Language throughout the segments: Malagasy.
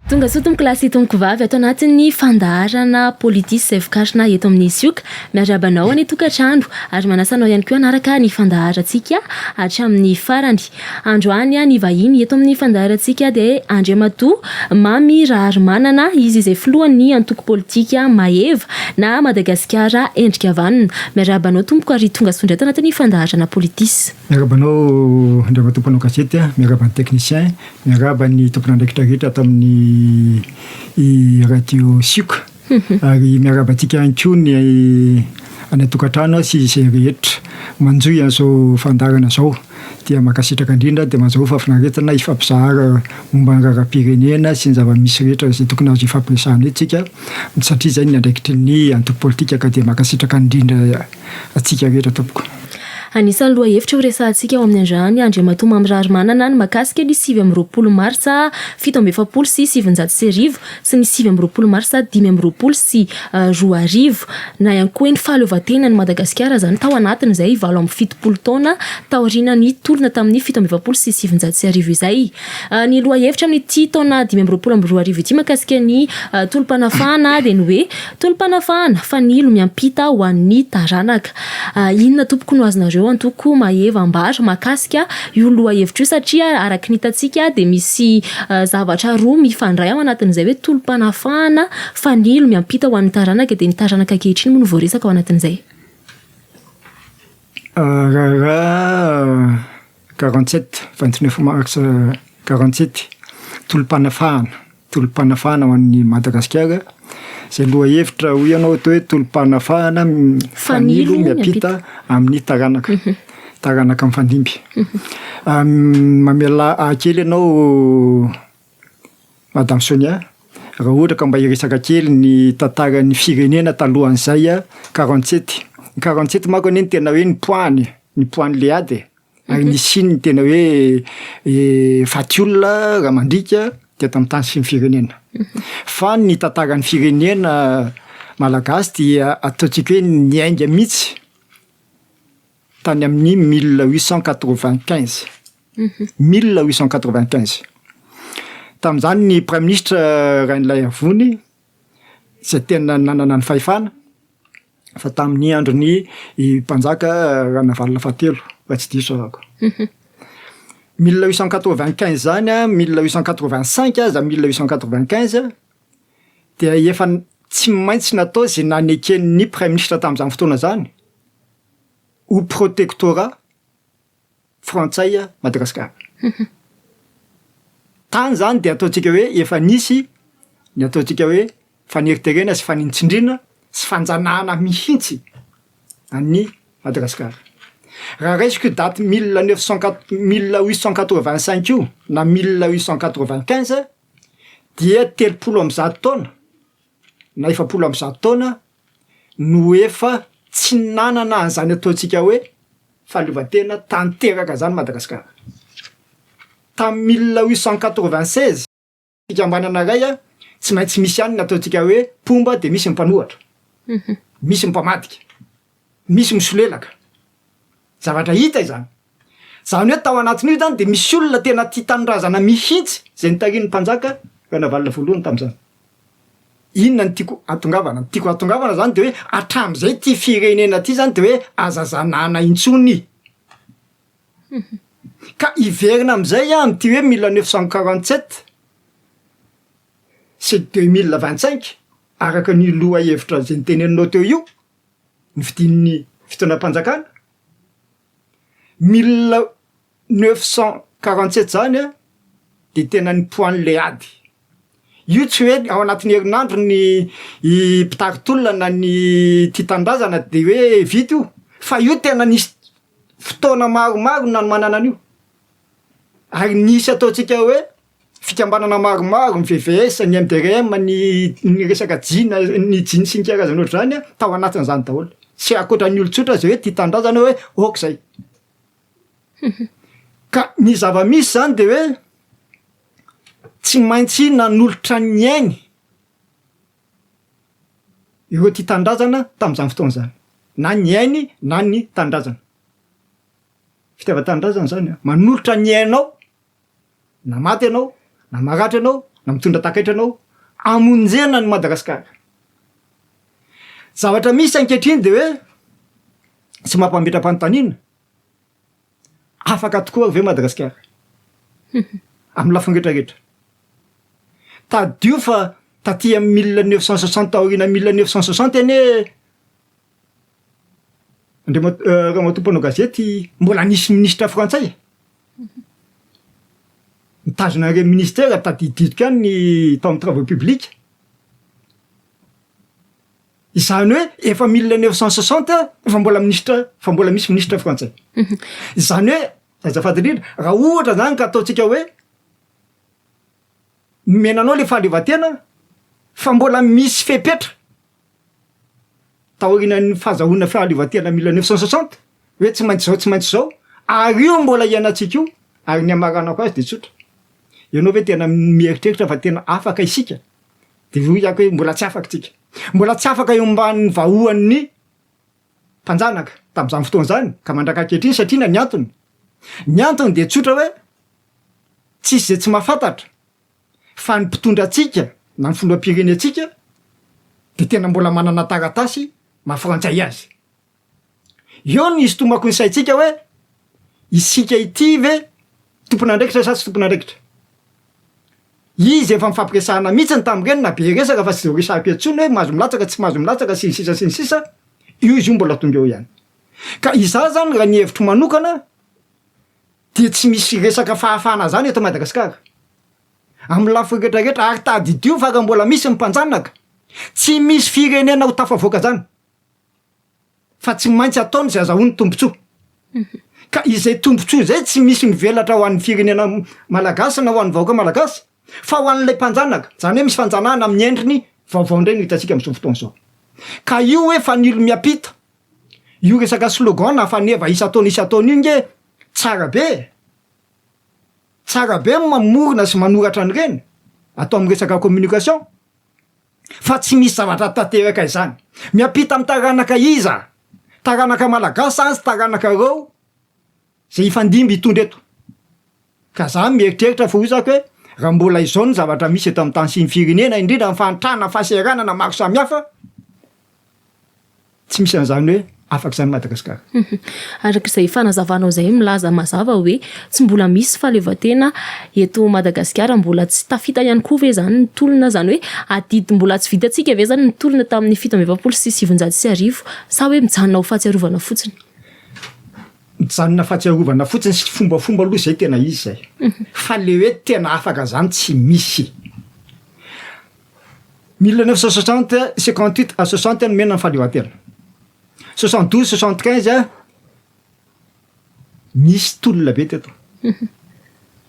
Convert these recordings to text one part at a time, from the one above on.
Tonga soa tompoko lahy sy tompoko vavy ato anatin'ny fandaharana Politis izay vokarina eto amin'ny Sioka. Miarahaba anao any an-tokantrano ary manasa anao ihany koa hanaraka ny fandaharantsika hatramin'ny farany. Androany ny vahiny eto amin'ny fandaharantsika dia Andriamatoa Mamy Raharimanana, izy izay filohan'ny antoko politika Maeva na Madagasikara Endrika Vanona. Miarahaba anao tompoko ary tonga soa indray ato anatin'ny fandaharana Politis. Miarahaba anao Andriamatoa mpanao gazety, miarahaba ny technicien. Miarahaba ny tompon'andraikitra rehetra ato amin'ny radio Sioka ary miarahaba antsika ihany koa ny any an-tokantrano sy izay rehetra manjohy an'izao fandaharana izao. Dia mankasitraka indrindra dia mahazahoa fahafinaretana hifampizahara momba ny raharaham-pirenena sy ny zava-misy rehetra izay tokony azo ifampiresahana eto isika satria izay ny andraikitry ny antoko politika ka dia mankasitraka indrindra antsika rehetra tompoko. Anisan'ny lohahevitra ho resahantsika ao amin'ny androany Andriamatoa Mamy Raharimanana ny mahakasika ny 29 martsa 1947 sy ny 29 martsa 2025 na ihany koa hoe ny fahaleovantenan'i Madagasikara izany tao anatin'izay 78 taona taorian'ny tolona tamin'ny 1947 izay. Ny lohahevitra amin'ity taona 2025 ity mahakasika ny tolom-panafahana dia ny hoe Tolom-panafahana, fanilo miampita ho an'ny taranaka. Inona tompoko no azonareo antoko Maeva ambara mahakasika io lohahevitra io satria araka ny hitantsika dia misy zavatra roa mifandray ao anatin'izay hoe tolom-panafahana, fanilo miampita ho an'ny taranaka dia ny taranaka ankehitriny moa no voaresaka ao anatin'izay. Raharaha 47, 29 mars 47, tolom-panafahana. Tolom-panafahana ho an'i Madagasikara, izay lohahevitra hoy ianao atao hoe tolom-panafahana fanilo miampita amin'ny taranaka, taranaka mifandimby. Mamelà ahy kely ianao Madame Sonia, raha ohatra ka mba hiresaka kely ny tantaran'ny firenena talohan'izay 47. Ny 47 manko anie no tena hoe nipoahany e, nipoahan'ilay ady e. Ary nisian'ny ny tena hoe faty olona raha mandriaka teto amin'ny tany sy ny firenena. Fa ny tantaran'ny firenena malagasy dia ataontsika hoe niainga mihitsy tany amin'ny 1895. 1895. Tamin'izany ny praiminisitra Rainilaiavony izay tena nanana ny fahefana fa tamin'ny andron'ny mpanjaka Ranavalona fahatelo raha tsy diso aho. 1895 zany an, 1885 aza 1895 dia efa tsy maintsy natao izay naneken'ny praiminisitra tamin'izany fotoana izany ho protectorat frantsay Madagasikara. Tany zany dia ataontsika hoe efa nisy ny ataontsika hoe faneriterena sy fanintsindriana sy fanjanahana mihitsy an'i Madagasikara. Raha raisiko io daty mille neuf cent quat- mille huit cent quatre-vingt-cinq io na 1895 dia 130 taona na 140 taona no efa tsy nanana an'izany ataontsika hoe fahaleovantena tanteraka zany Madagasikara. Tamin'ny 1896, fikambanana iray a, tsy maintsy misy ihany ny ataontsika hoe mpomba de misy ny mpanohatra, misy ny mpamadika, misy misolelaka, zavatra hita izany. Zany hoe tao anatin'io zany de misy olona tena tia tanindrazana mihitsy zay notarihin'ny mpanjaka Ranavalona voalohany tamin'izany. Inona no tiako hatongavana? Ny tiako hatongavana zany de hoe hatramin'izay ity firenena ity zany de hoe aza zanahana intsony. Ka hiverina am'zay aho am'ty hoe 1947 sy 2025 araka ny lohahevitra zay noteneninao teo io, ny fidin'ny fitondram-panjakana, 1947 zany a de tena nipoahan'le ady, io tsy hoe ao anatin'ny herinandro ny i mpitari-tolona na ny tia tanindrazana de hoe vita io fa io tena nisy fotoana maromaro nanomanana an'io ary nisy ataontsika hoe fikambanana maromaro, ny VVS, ny MDRM, ny ny resaka jina, ny jiny sy ny karazany ohatr'izany a, tao anatin'izany daholo. Tsy ankoatran'ny olon-tsotra zay hoe tia tanindrazana hoe ok zay. Ka ny zava-misy zany de hoe tsy maintsy nanolotra ny ainy ireo tia tanindrazana tamin'izany fotoana izany, na ny ainy na ny tanindrazana. Fitiavan-tanindrazana zany a, manolotra ny ainao na maty ianao, na maratra ianao, na. na mitondra takaitra anao hamonjena an'i Madagasikara. Zavatra misy ankehitriny dia hoe tsy mampametra-panontaniana, afaka tokoa ve Madagasikara? Amin'ny lafiny rehetra rehetra. Tadidio fa taty amin'ny 1960 aoriana 1960 anie Andriamatoa Ramatoa mpanao gazety mbola nisy minisitra frantsay e! Nitazona an'ireny ministera tadididiko ihany ny tao amin'ny travaux publics. Izany hoe efa 1960 efa mbola minisitra fa mbola misy minisitra frantsay. Izany hoe azafady indrindra raha ohatra zany ka ataontsika hoe nomena anao le fahaleovantena fa mbola misy fepetra taorianan'ny fahazahoana fahaleovantena 1960 hoe tsy maintsy izao tsy maintsy izao ary io mbola iainantsika io ary ny hamaranako azy de tsotra, ianao ve tena mieritreritra fa tena afaka isika? De hoy aho hoe mbola tsy afaka tsika, mbola tsy afaka eo ambanin'ny vahoan'ny mpanjanaka tamin'izany fotoana izany ka mandrak'ankehitriny satria inona ny antony? Ny antony de tsotra hoe tsisy izay tsy mahafantatra fa ny mpitondra antsika na ny filoham-pirenentsika dia tena mbola manana taratasy maha frantsay azy. Eo no isintomako ny saintsika hoe isika ity ve tompon'andraikitra sa tsy tompon'andraikitra? Izy efa nifampiresahana mihitsy ny tamin'ireny na be resaka fa tsy dia ho resahiko intsony hoe mahazo milatsaka tsy mahazo milatsaka sy ny sisa sy ny sisa, io izy io mbola tonga eo ihany. Ka izaho zany raha ny hevitro manokana dia tsy misy resaka fahafahana zany eto Madagasikara amin'ny lafiny rehetra rehetra ary tadidio fa raha mbola misy ny mpanjanaka tsy misy firenena ho tafavoaka zany fa tsy maintsy ataony izay azahoany tombotsoa ka izay tombotsoa izay tsy misy mivelatra ho an'ny firenena malagasy na ho an'ny vahoaka malagasy fa ho an'ilay mpanjanaka zany hoe misy fanjanahana amin'ny endriny vaovao indray no hitantsika amin'izao fotoana izao ka io hoe fanilo miampita Io resaka slogan na faneva isan-taona isan-taona io nge tsara be e! Tsara be ny mamorona sy manoratra an'ireny, atao amin'ny resaka communication, fa tsy misy zavatra tanteraka izany. Miampita amin'ny taranaka iza? Taranaka malagasy zany sy taranaka reo izay hifandimby hitondra eto. Ka za mieritreritra fa hoy zako hoe raha mbola izao ny zavatra misy eto amin'ny tany sy ny firenena, indrindra ny fahantrana, fahasahiranana maro samihafa, Tsy misy an'izany hoe afaka izany Madagasikara. Araka izay fanazavanao izay milaza mazava hoe tsy mbola misy fahaleovantena eto Madagasikara, mbola tsy tafita ihany koa ve izany ny tolona, izany hoe adidy mbola tsy vitantsika ve izany ny tolona tamin'ny 1947 sa hoe mijanona ho fahatsiarovana fotsiny? Mijanona fahatsiarovana fotsiny sy fombafomba aloha izay tena izy izay fa le hoe tena afaka izany tsy misy. 1960, 58 à 60 nomena ny fahaleovantena. 72, 75 nisy tolona be teto.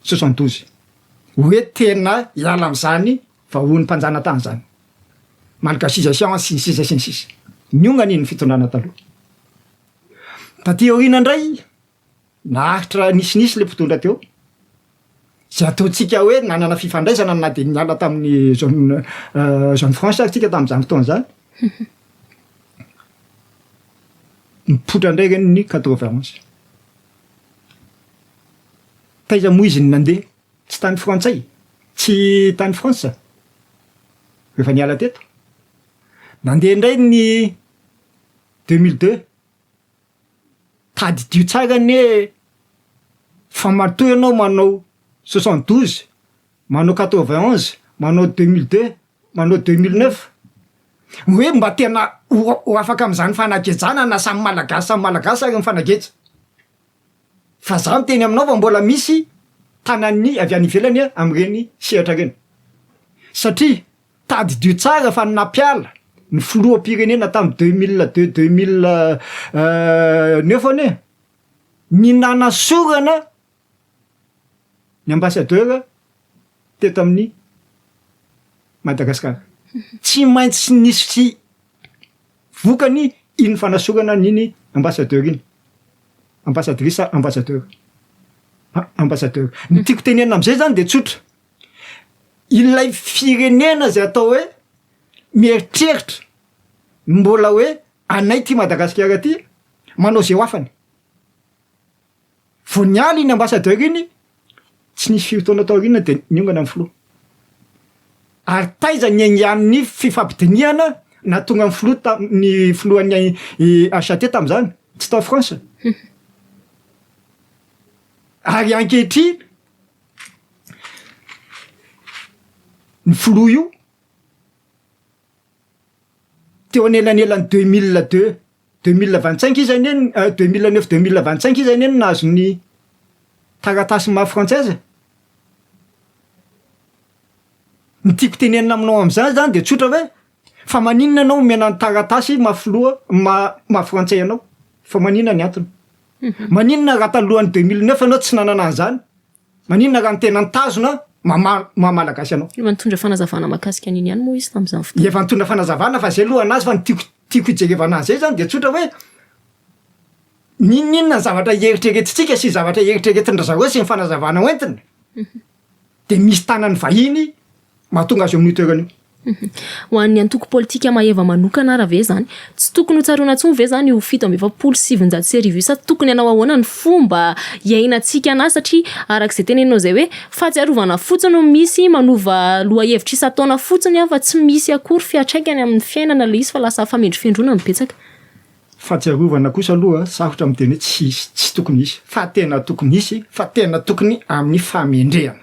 72 hoe tena hiala amin'izany vahohon'ny mpanjanatany zany. Malgachisation sy ny sisa sy ny sisa. Niongana iny fitondrana taloha. Taty aoriana indray Naharitra nisinisy le mpitondra teo, zay ataontsika hoe nanana fifandraisana na de niala tamin'ny zone zone franche ary tsika tamin'izany fotoana zany, nipoitra ndray reny ny 91, taiza moa izy no nandeha? Tsy tany frantsay, tsy tany France rehefa niala teto, nandeha ndray ny 2002. Tadidio tsara anie fa matoa ianao manao 72, manao 91, manao 2002, manao 2009, hoe mba tena ho ho afaka amin'izany fanagejana na samy malagasy samy malagasy ary mifanageja. Fa za miteny aminao fa mbola misy tanan'ny avy any ivelany amin'ireny sehatra ireny. Satria Tadidio tsara fa ny nampiala ny filoham-pirenena tamin'ny 2002 2009 anie ny nanasorana ny ambassadeur teto amin'ny Madagasikara. Tsy maintsy nisy vokany iny fanasorana an'iny ambassadeur iny, ambassadrice ambassadeur, ambassadeur. Ny tiako tenenina am'zay zany de tsotra, Ilay firenena izay atao hoe mieritreritra mbola hoe anay ity Madagasikara ity manao izay ho afany. Vao niala iny ambassadeur iny, tsy nisy firy taona taoriana dia niongana ny filoha. Ary taiza ny niaingan'ny fifampidinihana nahatonga ny filoha ta- ny filohan'ny HAT tamin'izany? Tsy tao France. Ary ankehitriny ny filoha io teo anelanelan'ny 2002 2025 izy anie 2009 2025 izy anie no nahazo ny taratasy maha frantsay azy e. Ny tiako tenenina aminao amin'izany zany de tsotra hoe fa maninona ianao omena ny taratasy maha filoha maha maha frantsay anao? Fa maninona ny antony? Maninona raha talohan'ny 2009 ianao tsy nanana an'izany? Maninona raha ny tena nitazona maha maha malagasy anao? Efa nitondra fanazavana mahakasika an'iny ihany moa izy tamin'izany fotoana. Efa nitondra fanazavana fa zay aloha anazy fa ny tiako tiako hijerevana an'izay zany de tsotra hoe n'inon'inona ny zavatra eritreretintsika sy zavatra eritreretin-dry zareo sy ny fanazavana hoentiny de misy tanan'ny vahiny mahatonga azy eo amin'io toerana io. Ho an'ny antoko politika Maeva manokana ara ve izany? Tsy tokony ho tsaroana intsony ve izany io 1947 io sa tokony hanao ahoana ny fomba hiainantsika anazy satria araka izay teneninao izay hoe fahatsiarovana fotsiny no misy manova lohahevitra isan-taona fotsiny fa tsy misy akory fiantraikany amin'ny fiainana ilay izy fa lasa famendrofendroana no betsaka. Fahatsiarovana kosa aloha sarotra miteny hoe tsy hisy, tsy tokony hisy fa tena tokony hisy fa tena tokony amin'ny fahamendrehana.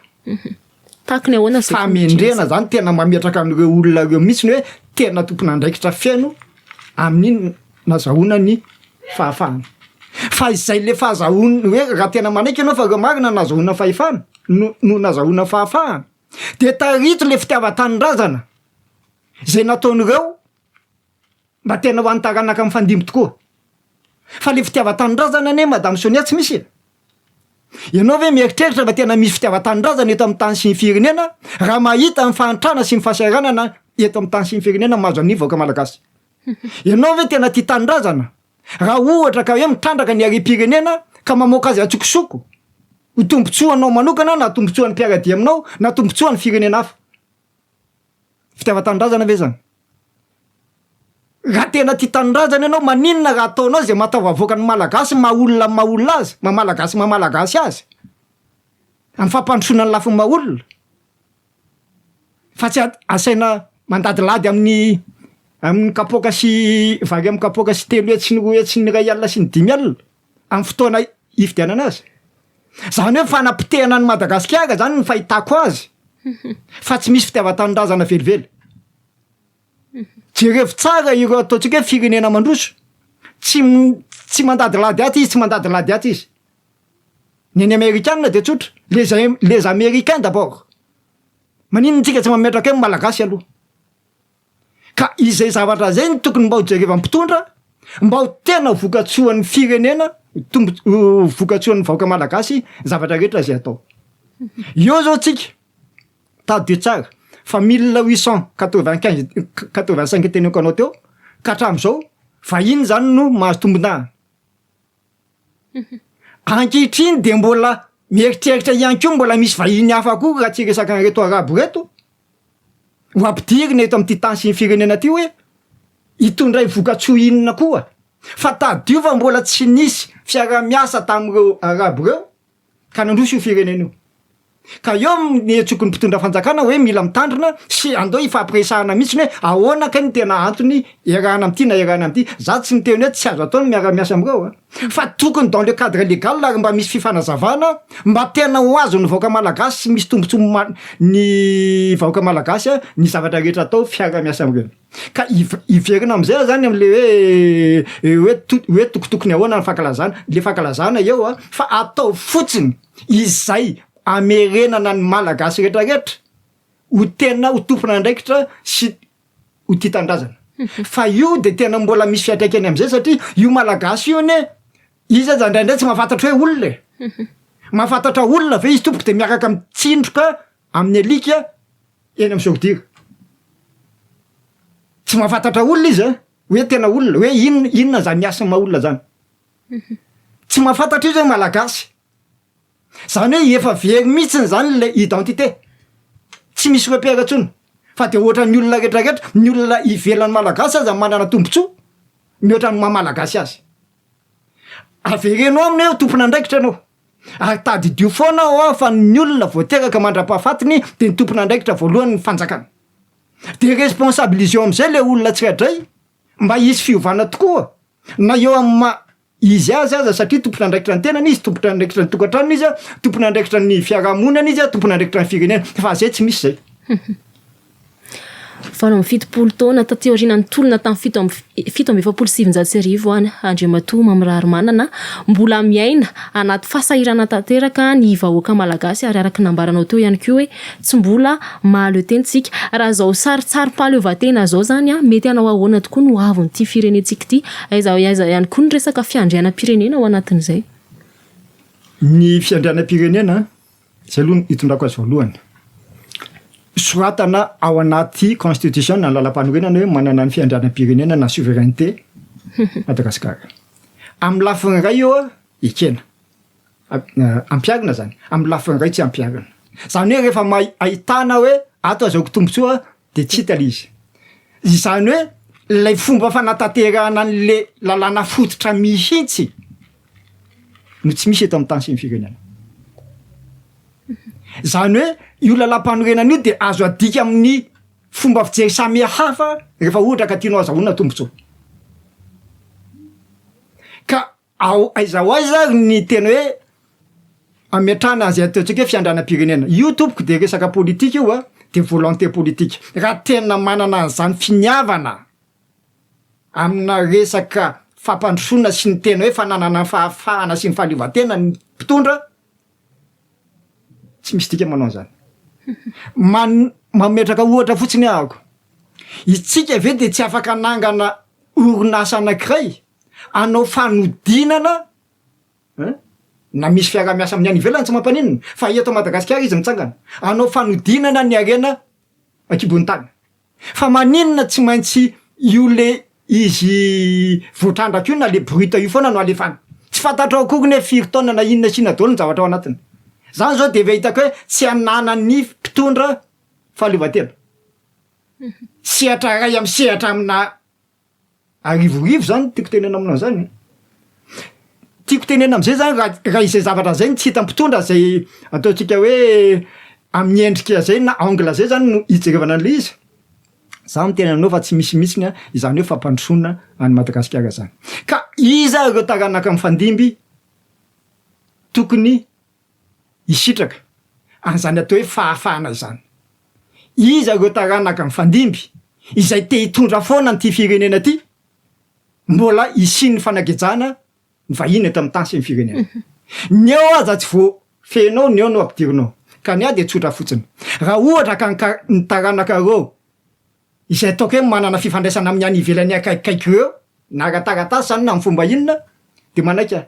Tahaka ny ahoana izay Fahamendrehana zany tena mametraka an'ireo olona ireo mihitsy hoe tena tompon'andraikitra feno amin'ny nazahoana ny fahafahana. Fa izay le fahazahoana hoe raha tena manaiky ianao fa ireo marina nazahoana fahefana no no nazahoana fahafahana de tarito le fitiavan-tanindrazana izay nataon'ireo Mba tena ho an'ny taranaka mifandimby tokoa. Fa le fitiavan-tanindrazana anie Madame Sonia tsy misy e! Ianao ve mieritreritra fa tena misy fitiavan-tanindrazana eto amin'ny tany sy ny firenena raha mahita ny fahantrana sy ny fahasahiranana eto amin'ny tany sy ny firenena mahazo an'ny vahoaka malagasy? Ianao ve tena tia tanindrazana raha ohatra ka hoe mitrandraka ny harem-pirenena ka mamoaka azy an-tsokosoko ho tombotsoanao manokana na tombotsoan'ny mpiara-dia aminao na tombotsoan'ny firenena hafa? Fitiavan-tanindrazana ve zany? Raha tena tia tanindrazana ianao, maninona raha ataonao izay mahatafavoaka ny Malagasy maha olona ny maha olona azy, maha Malagasy maha Malagasy azy, amin'ny fampandrosoana ny lafiny maha olona, fa tsy asaina mandadilady amin'ny amin'ny kapoaka sy vary amin'ny kapoaka sy 300 sy ny 200 sy ny 1000 sy ny 5000 amin'ny fotoana hifidianana azy. Zany hoe fanapotehana an'i Madagasikara zany ny fahitako azy fa tsy misy fitiavan-tanindrazana velively. Jerevo tsara ireo ataontsika hoe firenena mandroso, tsy tsy mandadilady aty izy, tsy mandadilady aty izy. Ny an'ny amerikana dia tsotra, les les americains d'abord. Maninona tsika tsy mametraka hoe ny malagasy aloha? Ka izay zavatra izay no tokony mba ho jerevan'ny mpitondra mba ho tena vokatsoan'ny firenena, tombo- ho vokatsoan'ny vahoaka malagasy ny zavatra rehetra izay atao. Eo zao tsika, tadidio tsara fa mille huit cent quatre-vingt-quinze, quatre-vingt-cinq teneniko anao teo ka hatramin'izao vahiny zany no mahazo tombondahiny. Ankehitriny dia mbola mieritreritra ihany koa mbola misy vahiny hafa koa raha tsy hiresaka an'ireto arabo ireto ho ampidirina eto amin'ity tany sy ny firenena ity hoe hitondray vokatsoa inona koa fa tadidio fa mbola tsy nisy fiaraha-miasa tamin'ireo arabo ireo ka nandroso io firenena io. Ka eo ny antsoiko ny mpitondra fanjakana hoe mila mitandrina sy andao hifampiresahana mihitsy hoe ahoana kay no tena antony iarahana amin'ity na iarahana amin'ity. Za tsy miteny hoe tsy azo atao ny miara-miasa amin'ireo a! Fa tokony dans le cadre légal ary mba misy fifanazavana mba tena ho azon'ny vahoaka malagasy sy misy tombotsoa ma- ny vahoaka malagasy ny zavatra rehetra atao fiara-miasa amin'ireny. Ka hiv- hiverina am'zay aho zany am'le hoe hoe to- hoe tokotokony ahoana ny fankalazana, le fankalazana eo a fa atao fotsiny izay hamerenana ny Malagasy rehetra rehetra ho tena ho tompon'andraikitra sy ho tia tanindrazana. Fa io de tena mbola misy fiantraikany am'zay satria io Malagasy io anie izy aza indraindray tsy mahafantatra hoe olona e! Mahafantatra olona ve izy tompoko de miaraka mitsindroka amin'ny alika eny amin'ny sordira. Tsy mahafantatra olona izy a, hoe tena olona, hoe inona inona zany hasina maha olona zany. Tsy mahafantatra izy hoe malagasy. Zany hoe efa very mihitsiny zany le identité. Tsy misy repère intsony. Fa de ohatran'ny olona rehetrarehetra, ny olona ivelan'ny malagasy aza manana tombotsoa mihoatra ny maha malagasy azy. Avereno aminy hoe tompon'andraikitra ianao. Ary tadidio foana hoa fa ny olona vao teraka mandra-pahafatiny dia ny tompon'andraikitra voalohany ny fanjakana. De responsabiliseo am'zay le olona tsiraidray mba hisy fiovana tokoa na eo amin'ny maha izy azy aza satria tompon'andraikitra ny tenany izy, tompon'andraikitra ny tokantranony izy, tompon'andraikitra ny fiarahamonina izy, tompon'andraikitra ny firenena, fa zay tsy misy zay. 78 taona taty aoriana nitolona tamin'ny 1947 any Andriamatoa Mamy Raharimanana, mbola miaina anaty fahasahiranana tanteraka ny vahoaka malagasy ary araka ny nambaranao teo ihany koa hoe tsy mbola mahaleo tena isika. Raha izao saritsarim-pahaleovantena izao izany, mety hanao ahoana tokoa ny hoavin'ity firenentsika ity? Aiza ho aiza ihany koa ny resaka fiandrianam-pirenena ao anatin'izay? Ny fiandrianam-pirenena, izay aloha no itondrako azy voalohany. Soratana ao anaty constitution na lalampanorenana hoe manana ny fiandrianam-pirenena na souveraineté Madagasikara. Amin'ny lafiny iray io ekena. Ampiharina zany, amin'ny lafiny iray tsy ampiharina. Zany hoe rehefa mahay ahitana hoe ato azahoako tombontsoa de tsy hita le izy. Izany hoe lay fomba fanatanterahana an'le lalàna fototra mihitsy no tsy misy eto amin'ny tany sy ny firenena. Zany hoe io lalàm-panorenana io de azo adika amin'ny fomba fijery samy hafa rehefa ohatra ka tianao azahoana tombontsoa. Ka Ao aiza ho aiza ary ny tena hoe ametrahana an'izay ataontsika hoe fiandranam-pirenena? Io tompoko dia resaka politika io a, dia volonté politique. Raha tena manana an'izany finiavana amina resaka fampandrosoana sy ny tena hoe fananana ny fahafahana sy ny fahaleovantena ny mpitondra, tsy misy dika manao an'izany. Man- mametraka ohatra fotsiny ahako, isika ve dia tsy afaka hanangana orinasa anankiray Hanao fanodinana hein, na misy fiaraha-miasa amin'ny any ivelany tsy mampaninona fa eto Madagasikara izy mitsangana, hanao fanodinana ny harena an-kibon'ny tany. Fa maninona tsy maintsy io le izy voatrandraka io na le brut io foana no alefa any? Tsy fantatrao akory ny hoe firy taonina na inona sy inona daholo ny zavatra ao anatiny. Zany zao de efa hitako hoe tsy ananan'ny mpitondra fahaleovantena. Sehatra iray amin'ny sehatra amina Arivorivo zany tiako tenena aminao zany e! Tiako tenena am'zay zany raha raha izay zavatra zay no tsy hitan'ny mpitondra zay ataontsika hoe amin'ny endrika zay na angle zay zany no ijerevana an'le izy, za miteny aminao fa tsy misy mihitsiny a izany hoe fampandrosoana an'i Madagasikara zany. Ka iza ireo taranaka mifandimby tokony hisitraka an'izany atao hoe fahafahana izany. Iza ireo taranaka mifandimby izay te hitondra foana an'ity firenena ity mbola hisian'ny fanagejana ny vahiny eto amin'ny tany sy ny firenena. Ny eo aza tsy voafehinao ny eo no ampidirinao. Ka ny ahy dia tsotra fotsiny. Raha ohatra ka ny ny taranakareo izay ataoko hoe manana fifandraisana amin'ny any ivelany akaikikaiky ireo na ara-taratasy izany na amin'ny fomba inona dia manaiky aho.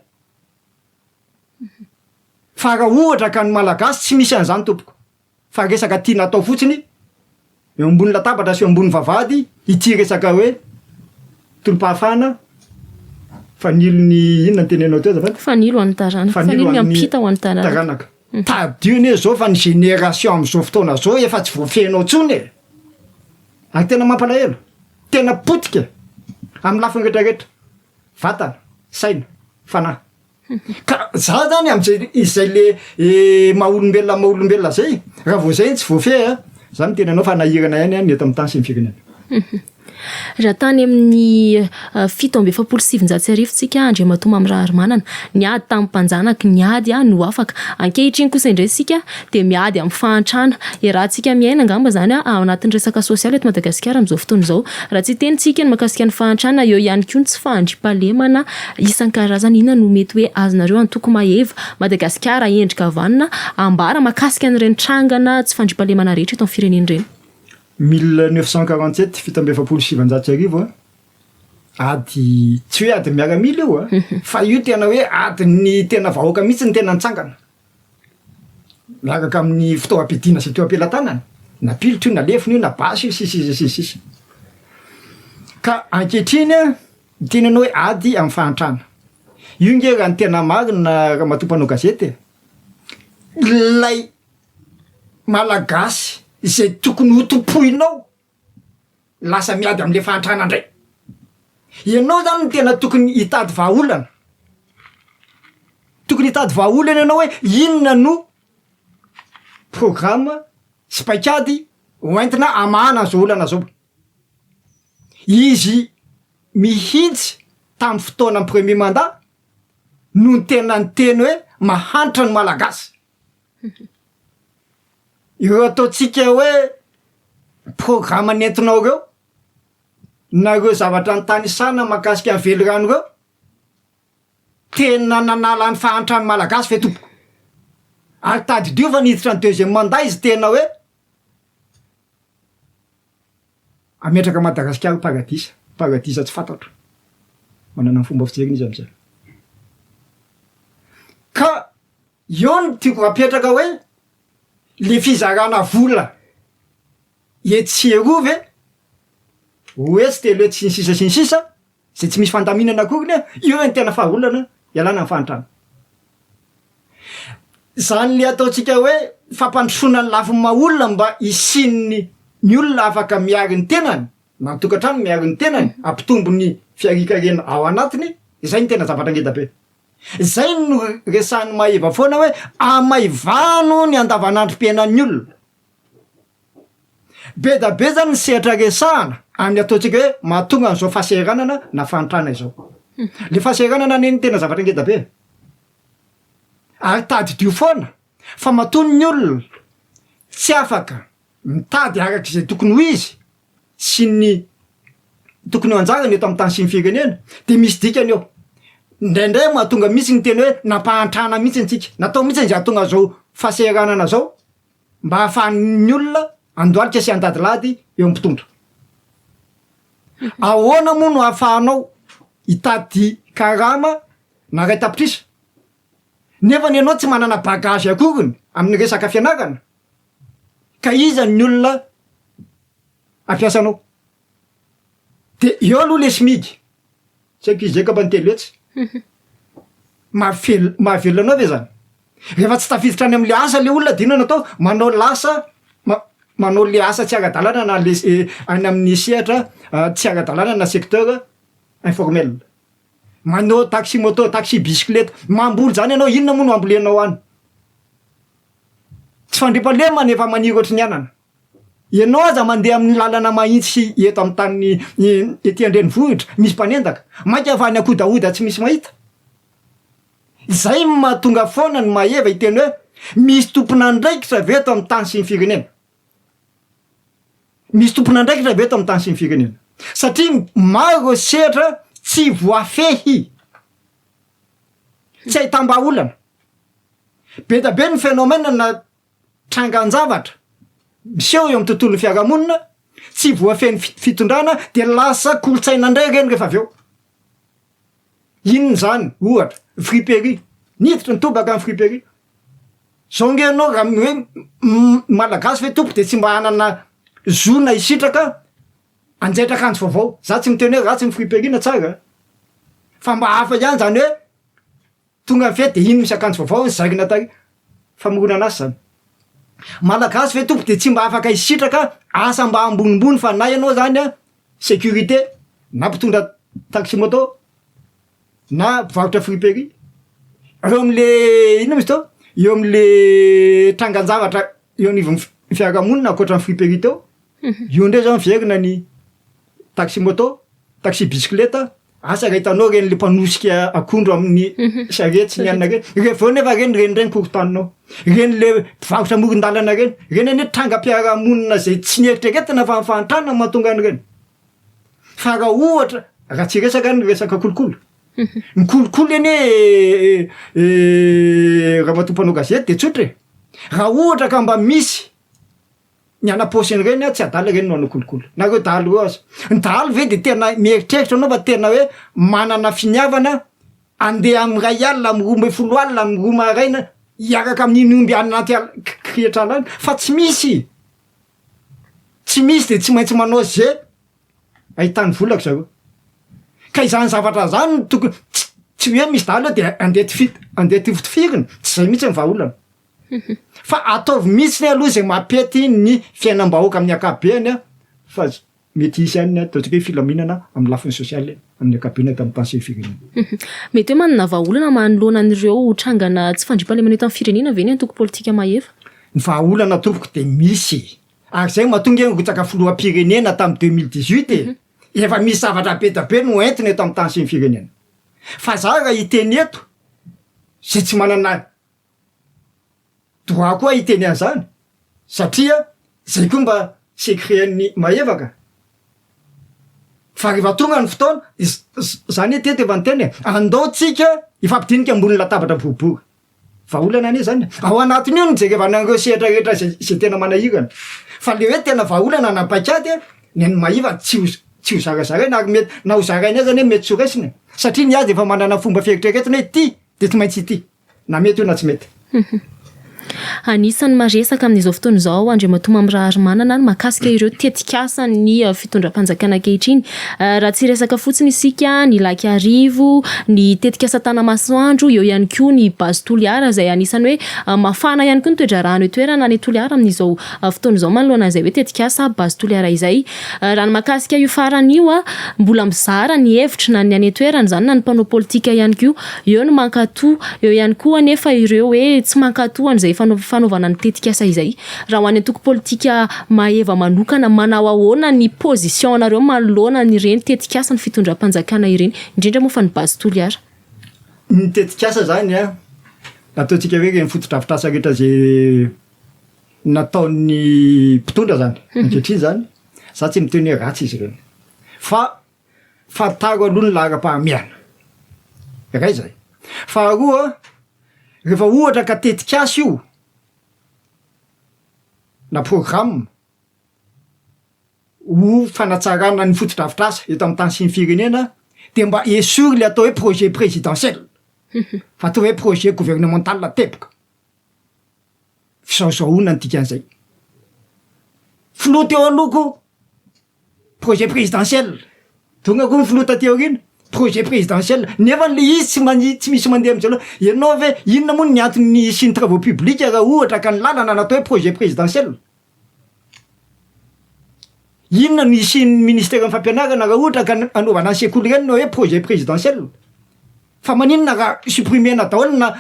Fa raha ohatra ka ny Malagasy tsy misy an'izany tompoko fa resaka tiana atao fotsiny eo ambony latabatra sy eo ambony vavahady ity resaka hoe tolom-pahafahana fanilo ny inona ny tenenao teo azafady? Fanilo an'ny taranaka. Fanilo Fanilo miampita ho an'ny taranaka. taranaka. Tadidio anie zao fa ny génération am'zao fotoana zao efa tsy voafehinao intsony e! Ary tena mampalahelo, tena potika amin'ny lafiny retraretra, vatana, saina, fanahy. Ka za zany am'zay izay le maha olombelona maha olombelona zay, raha vao zay ny tsy voafehy a, za miteny anao fa nahirana ihany an ny eto amin'ny tany sy ny firenena. Raha tany amin'ny 1947 tsika Andriamatoa Mamy Raharimanana, niady tamin'ny mpanjanaka, niady no afaka. Ankehitriny kosa indray isika dia miady amin'ny fahantrana. Iarahantsika miaina angamba izany ao anatin'ny resaka sosialy eto Madagasikara amin'izao fotoana izao. Raha tsy hiteny tsika ny mahakasika ny fahantrana, eo ihany koa ny tsy fahandriampahalemana isan-karazany. Inona no mety hoe azonareo antoko Maeva Madagasikara endrika vanona ambara mahakasika an'ireny trangana tsy fandriampahalemana rehetra eto amin'ny firenena ireny? 1947, 1947, ady, tsy hoe ady miaramila io a, fa io tena hoe adin'ny tena vahoaka mihitsy no tena nitsangana. Miaraka amin'ny fitaovam-piadiana izay teo am-pelatanany, na pilotra io, na lefona io, na basy io, sy ny sisa sy ny sisa. Ka ankehitriny a, miteny ianao hoe ady amin'ny fahantrana. Io nge raha ny tena marina ramatoa mpanao gazety e, ilay Malagasy izay tokony ho tompoinao lasa miady amle fahantrana ndray. Ianao zany no tena tokony hitady vahaolana, tokony hitady vahaolana ianao hoe inona no programme sy paikady. Hoentina hamahana an'izao olana izao. Izy mihitsy tamin'ny fotoanan'ny premier mandat no tena niteny hoe mahantra ny Malagasy. Ireo ataontsika hoe programa nentinao ireo na ireo zavatra notanisana mahakasika ny velirano ireo, tena nanala ny fahantran'ny Malagasy ve tompoko? Ary tadidio fa niditra ny deuxième mandat izy tena hoe Hametraka Madagasikara ho paradisa, paradisa tsy fantatro. Manana ny fomba fijeriny izy amin'izay. Ka eo no tiako hapetraka hoe le fizarana vola etsy sy eroa ve, roa hetsy, telo hetsy sy ny sisa sy ny sisa, Izay tsy misy fandaminana akory anie, io no tena fahaolana ialana amin'ny fahantrana. Izany le ataontsika hoe fampandrosoana ny lafiny maha olona mba hisian'ny ny olona afaka miary ny tenany, na ny tokantrano miary ny tenany, hampitombo ny fiharian-karena ao anatiny, izay no tena zavatra ngeda be. Izay no resahan'i Maeva foana hoe amaivano ny andavanandrom-piainan'ny olona. Be da be zany ny sehatra resahana amin'ny ataontsika hoe mahatonga an'izao fahasahiranana na fahantrana izao. Le fahasahiranana anie no tena zavatra ngeda be e. Ary tadidio foana fa matoa ny olona tsy afaka mitady araka izay tokony ho izy sy ny tokony ho anjarany eto amin'ny tany sy ny firenena de misy dikany eo. Indraindray mahatonga mihitsy ny teny hoe nampahantrana mihitsy antsika, natao mihitsy izay hahatonga an'izao fahasahiranana izao. mba hahafahan'ny olona handohalika sy handadilady eo amin'ny mpitondra. Ahoana moa no hahafahanao hitady karama na iray tapitrisa nefa ny ianao tsy manana bagage akoriny amin'ny resaka fianarana? Ka iza ny olona hampiasanao? De eo aloha le smig, tsy haiko izy angamba ny 300. Mahavel- mahavelona anao ve zany? Rehefa tsy tafiditra any am'le asa le olona de inona no atao? Manao lasa ma- manao le asa tsy ara-dalàna na le se- any amin'ny sehatra tsy ara-dalàna na secteur informel. Manao taxi moto, taxi bisikileta, mamboly zany ianao, inona moa no ambolenao any? Tsy fandriampahalemana efa maniry ohatry ny anana. Ianao aza mandeha amin'ny lalana mahitsy eto amin'ny tany ety an-drenivohitra, misy mpanendaka. Mainka fa any ankodahoda tsy misy mahita. Izay no mahatonga foana ny Maeva hiteny hoe misy tompon'andraikitra ve eto amin'ny tany sy ny firenena? Misy tompon'andraikitra ve eto amin'ny tany sy ny firenena? Satria maro ireo sehatra tsy voafehy, tsy ahitam-bahaolana. Be dia be ny phénomène na trangan-javatra miseho eo amin'ny tontolon'ny fiarahamonina, tsy voafehin'ny fitondrana dia lasa kolontsaina indray ireny rehefa avy eo. Inona izany? Ohatra, ny friperie. Niditra nitobaka ny friperie. Zao nge ianao raha hoe Malagasy ve tompoko dia tsy mba hanana zo na hisitraka hanjaitra akanjo vaovao. Za tsy miteny hoe ratsy ny friperie na tsara fa mba hafa ihany zany hoe Tonga ny fety dia iny misy akanjo vaovao ny zairina tary famoronana asa zany. Malagasy ve tompoko dia tsy mba afaka hisitraka asa mba ambonimbony fa na ianao zany a sécurité na mpitondra taxi moto na mpivarotra friperie. Eo amle inona moa izy teo? Eo amle trangan-javatra eo anivon'ny fiarahamonina ankoatra ny friperie teo, io ndray zao miverina ny taxi moto, taxi bisikileta, Asa raha hitanao ireny le mpanosika akondro amin'ny sarety sy ny anona ireny, ireny avy eo nefa ireny ireny indray ny korontaninao, ireny le mpivarotra amoron-dalana ireny, ireny anie trangam-piarahamonina izay tsy nieritreretina fa ny fahantrana no mahatonga an'ireny. Fa raha ohatra, raha tsy hiresaka ny resaka kolikoly, ny kolikoly anie ramatoa mpanao gazety de tsotra e, raha ohatra ka mba misy Ny ana-paosiny ireny an, tsy adala ireny no hanao kolikoly. Na ireo dahalo ireo aza. Ny dahalo ve dia tena mieritreritra anao fa tena hoe manana finiavana handeha amin'ny iray alina, amin'ny 12 alina, amin'ny roa maraina hiaraka amin'iny omby any anaty ala kirihitr'ala any? Fa tsy misy! Tsy misy dia tsy maintsy manao ze ahitany vola ry zareo. Ka izany zavatra izany no tokony, tsy tsy hoe misy dahalo eo dia andeha tifi- andeha tifitifirina, tsy izay mihitsy ny vahaolana. Fa ataovy mihitsy aloha izay mampety ny fiainam-bahoaka amin'ny ankapobeny fa mety hisy ihany ny ataontsika hoe filaminana amin'ny lafiny sosialy amin'ny ankapobeny eto amin'ny tany sy ny firenena. Mety hoe manana vahaolana manoloana an'ireo trangana tsy fandriampahalemana eto amin'ny firenena ve ny antoko politika mahefa? Ny vahaolana tompoko dia misy. Ary zay mahatonga hoe nirotsaka filoham-pirenena tamin'ny 2018 e! Efa misy zavatra be da be no entina eto amin'ny tany sy ny firenena. Fa za raha hiteny eto, zay tsy manana droit koa hiteny an'izany satria zay koa mba secret-n'ny Maeva ka. Fa rehefa tonga ny fotoana, za anie teto efa niteny e, andao tsika hifampidinika ambony latabatra boribory. Vahaolana anie zany e. Ao anatin'io no jerevana an'ireo sehatra rehetra zay zay tena manahirana. Fa le hoe tena vahaolana na paikady a, ny an'i Maeva tsy ho tsy ho zarazaraina ary mety na ho zaraina aiza anie mety tsy ho raisina e. Satria ny azy efa manana fomba fieritreretana hoe ity de tsy maintsy ity. Na mety io na tsy mety. Anisan'ny maresaka amin'izao fotoana izao Andriamatoa Mamy Raharimanana ny mahakasika ireo tetikasan'ny fitondram-panjakana ankehitriny. Raha tsy hiresaka fotsiny isika, ny Lac Iarivo, ny tetikasa Tanamasoandro, eo ihany koa ny Base Toliara izay anisan'ny hoe mafana ihany koa ny toe-draharaha any an-toerana any Toliara amin'izao fotoana izao manoloana izay hoe tetikasa Base Toliara izay. Raha ny mahakasika io farany io, mbola mizara ny hevitra na ny any an-toerana izany na ny mpanao politika ihany koa. Eo ny mankatò, eo ihany koa anefa ireo hoe tsy mankatò an'izay fanaovana ny tetikasa izay. Raha ho an'ny antoko politika Maeva manokana, manao ahoana ny position-nareo manoloana an'ireny tetikasan'ny fitondram-panjakana ireny, indrindra moa fa ny Base Toliara? Ny tetikasa izany an, ataontsika hoe ireny fotodrafitrasa rehetra izay nataon'ny mpitondra zany ankehitriny zany, za tsy miteny hoe ratsy izy ireny fa fantaro aloha ny laharam-pahamehana, iray zay, faharoa rehefa ohatra ka tetikasa io na programme ho fanatsarana ny fotodrafitrasa eto amin'ny tany sy ny firenena de mba esory le atao hoe projet présidentiel fa atao hoe projet gouvernemental teboka. Fisaosaoana ny dikan'izay. Filoha teo aloha koa projet présidentiel, tonga koa ny filoha taty aoriana projet présidentiel, nefa le izy tsy mani- tsy misy mandeha am'zay loatra, ianao ve inona moa ny antony hisian'ny travaux publics raha ohatra ka ny lalana natao hoe projet présidentiel? Inona no hisian'ny ministeran'ny fampianarana raha ohatra ka anaovana ny sekoly ireny no hoe projet présidentiel? Fa maninona raha supprimer-na daholo na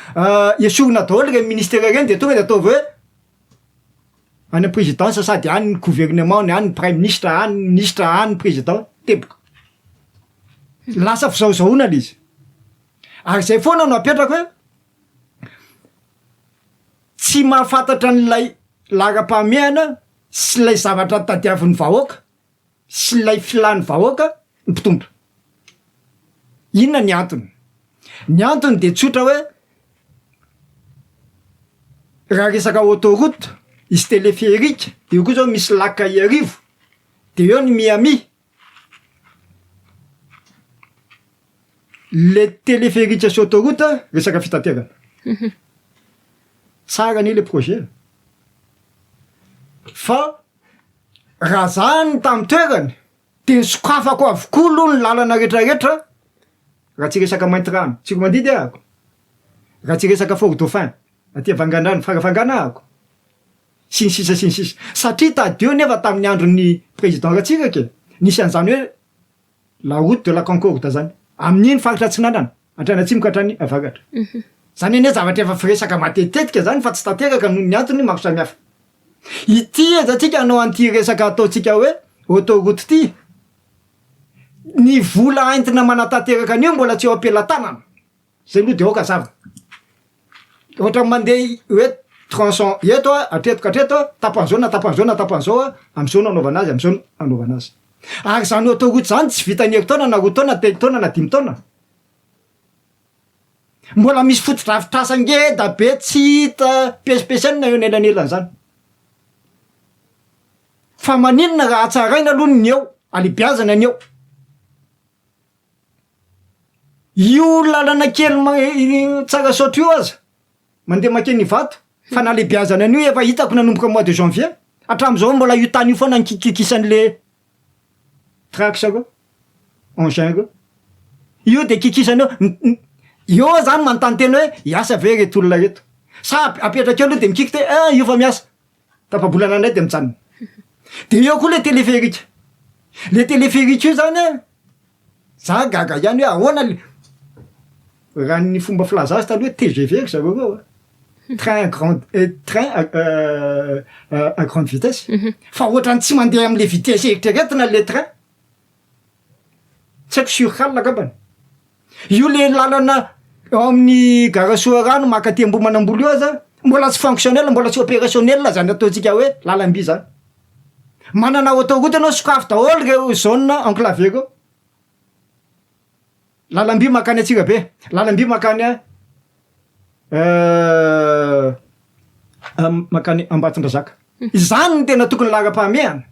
esorina daholo ireny ministera ireny de tonga de ataovy hoe any am présidence sady any ny gouvernement ny any ny praiminisitra any ny ministra any ny président teboka. Lasa fizahozahoana le izy. Ary zay foana no apetrako hoe tsy mahafantatra an'ilay laharam-pahamehana sy ilay zavatra tadiavin'ny vahoaka sy ilay filan'ny vahoaka ny mpitondra. Inona ny antony? Ny antony dia tsotra hoe raha resaka autoroute hisy téléphérique, eo koa zao misy lac Iarivo, de eo ny Miami, le téléphérique sy autoroute resaka fitaterana. Tsara anie le projet fa raha za no tamy toerany de nisokafako avokoa aloha ny lalana retraretra raha tsy resaka Maintirano, Tsiromandidy ahako, raha tsy resaka Fort Dauphin aty Vangandrano, Farafangana ahako, sy ny sisa sy ny sisa satria tadidio nefa tamin'ny andron'ny président Ratsiraka e, nisy an'izany hoe la route de la concorde zany, amin'iny faritra atsinanana hatrany atsimo ka hatrany avaratra, zany anie zavatra efa firesaka matetitetika zany fa tsy tanteraka noho ny antony maro samihafa. Ity aza tsika hanao an'ity resaka ataontsika hoe autoroute ity, ny vola entina manatanteraka an'io mbola tsy eo am-pelatanana. Zay aloha de aoka hazava. Ohatran'ny mandeha hoe tronçon eto a, hatreto ka hatreto a, tapan'izao na tapan'izao na tapan'izao a, am'zao no anaovana azy, am'zao no anaovana azy. Ary zany autoroute zany tsy vitan'ny herintaona na roa taona, telo taona na dimy taona. Mbola misy fotodrafitrasa ngeda be tsy hita pesipesenina eo anelanelan'izany. Fa maninona raha hatsaraina aloha ny eo, alebiazana ny eo. Io lalana kely Tsarasaotra io aza mandeha mankeny Ivato fa nalebiazana an'io efa hitako nanomboka mois de janvier hatramin'izao mbola io tany io foana ny kikikisan'le trax reo, engin reo. Io de kikisana eo, eo aho zany manontany tena hoe hiasa ve reto olona reto? Sa apetraka eo aloha de mikiky de ah io fa miasa. Tapa-bolana indray de mijanona. De eo koa le téléphérique. Le téléphérique io zany an, za gaga ihany hoe ahoana le, raha ny fomba filaza azy taloha hoe TGV ry zareo reo an. Train à grande train à grande vitesse fa ohatrany tsy mandeha amle vitesse eritreretina le train, tsy haiko sur rale angambany, io le lalana ao amin'ny gara Soarano mankaty Ambohimanambola io aza mbola tsy fonctionnel mbola tsy opérationnel zany ataontsika hoe lalam-by zany, manana autoroute ianao sokafy daholo reo zone enclavé reo. Lalam-by mankany Antsirabe, lalam-by mankany mankany Ambatondrazaka. Izany no tena tokony laharam-pahamehana.